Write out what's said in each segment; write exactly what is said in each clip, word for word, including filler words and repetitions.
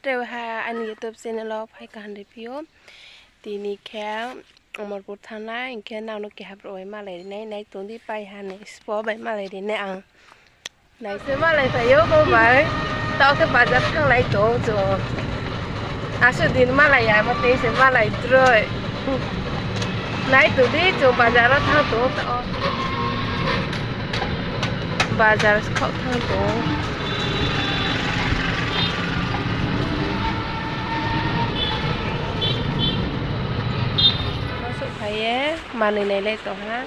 Tre ha ani YouTube channel wo phai kaham ri phi ou. Tini khe Amarpur thanng nai, hing khe nang no keha brouh bai malai ri nai, nai tong di, pai ha ni spo bai malai ri nai ang. Nai se malai phai ou bo bai. Taoh khe bazar thannglai tong ou chung. Asuh din malai ya, abo tei se malai droi. Nai tong di, chung bazar wo thanng tong ou taoh. Bazar khaoh thanng tong ou. Asuh phai ye manoi nailai tong ha.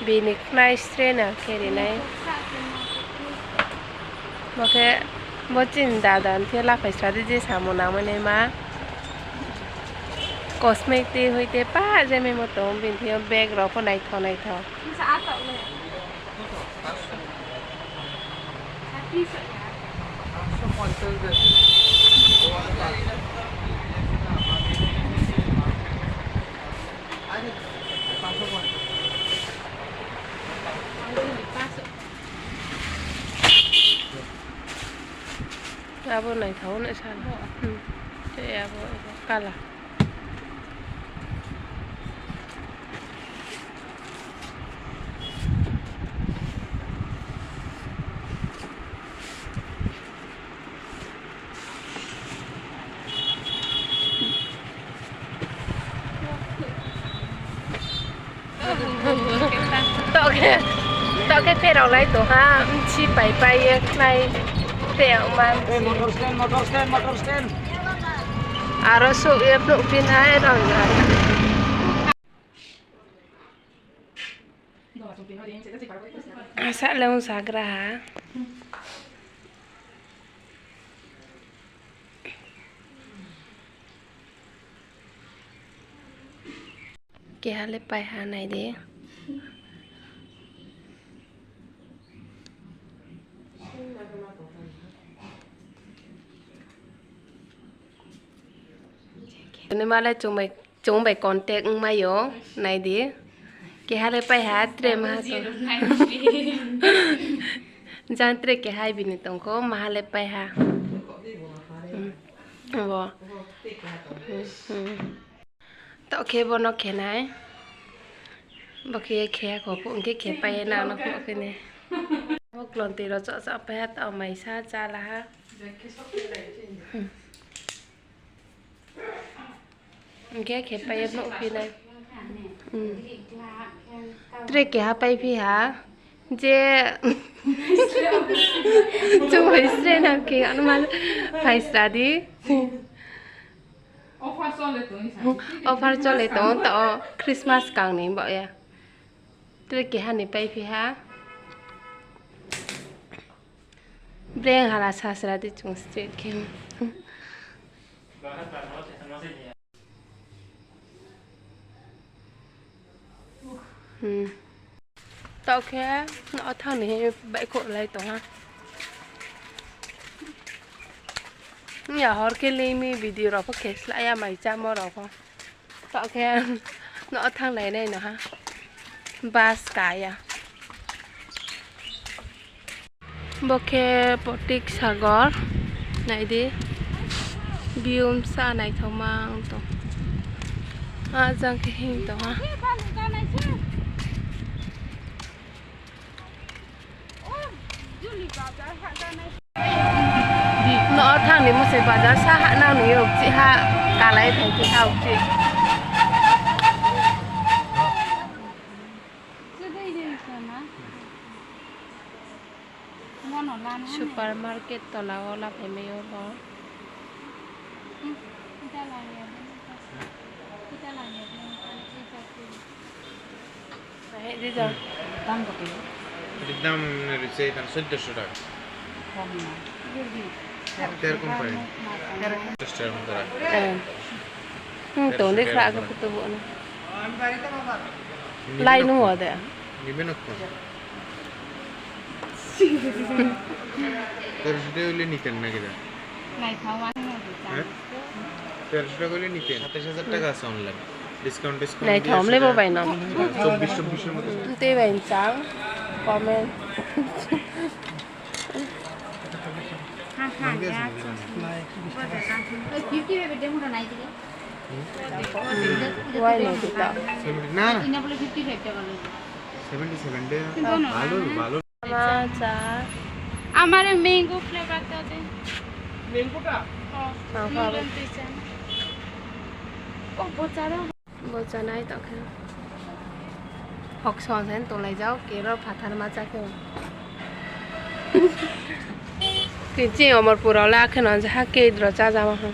Bini khnai sre na khe ri nai. Bo khe bo chini dada ni khe laphai sra di je samung nangmai naima. Cosmetic hoite pa je memo tong, bini thing yo bag rao pho naithao naithao. Abo naithao no sa. Hmm. Tei abo, abo kala. Taoh khe, taoh khe pherao lai tong ha, bchi pai pai ye khnai pherao ma. Aro souh ye phnuh phi nai rao ya. Asa le ong sagra ha. Keha le pai ha nai di. Ni ma le chung bai, chung bai contact ongmai ou, nai di. Keha le pai ha, tre maha tong. Jang tre keha bini tong kho, maha le pai ha. Bo. Taoh khe bo no khe nai. Bo khe ye khe ya kho phuh, hing khe khe pai ye nang no phuh khe ni. Bo klon tui rao choh choh pai ha, taoh maisa chá la ha. Hing khe khe pai ye phnuh phi nai. Tre keha paiphi ha. Je chung bai sre nang khe, ano ma phaisra di. Offer chole tong, taoh Christmas kang ni baoh ya. Tre keha ni paiphi ha. Breng hala sasra di chung straight khe. Taoh khe, no thanng ni baihkhouh lai tong ha. Ya hor khe lei mi video rao pho khe slái ya, mai chámo rao pho. Taoh khe, no thanng lai nai no ha. Bus ka ya. Bo khe Potik Sagor, nai di, view bsa naithaoma ong tong. A jang khe hing tong ha. No thanng ni mo se bazar sa ha nang ni yo, chih ha, kalai phai khe ha, chih. Supermarket tola wo la phaimai yo bo. Dam koti? এটার দাম রয়েছে এখানে চোদ্দশো টাকা। তেরো কোম্পানি। পঞ্চাশ টাকার মতো রাখবে। Hmm, tong di khra khe photo bo no. Lai nung wo de. Nibe no kho. তেরোশো টাকা হইলে নিতেন নাকি দা? হ্যাঁ? তেরোশো টাকা হইলে নিতেন। সাতাশ হাজার টাকা আছে online। Discount, discount দিয়ে আসলে চব্বিশ, চব্বিশশোর মতো। Tei bai chang, comment. Fifty five এর দাম উঠা নাই দিলে। Why not এটা? Seventy না, না। এটা বলে fifty five টাকা লইবে। Seventy seven দে। কিন্তু না, ভালো, না। ভালো। আমার চা। আমার mango flavor টা দে। Mango টা? হ্যাঁ, হ্যাঁ, হ্যাঁ। Mango tea চা না। ও, বোচারো। Bo chanai tong khe. Hokson sen tonglaijao, kero phathar ma chá khe. Khe chini Omorpur rao le akhe no jaha cake rao chájama ha.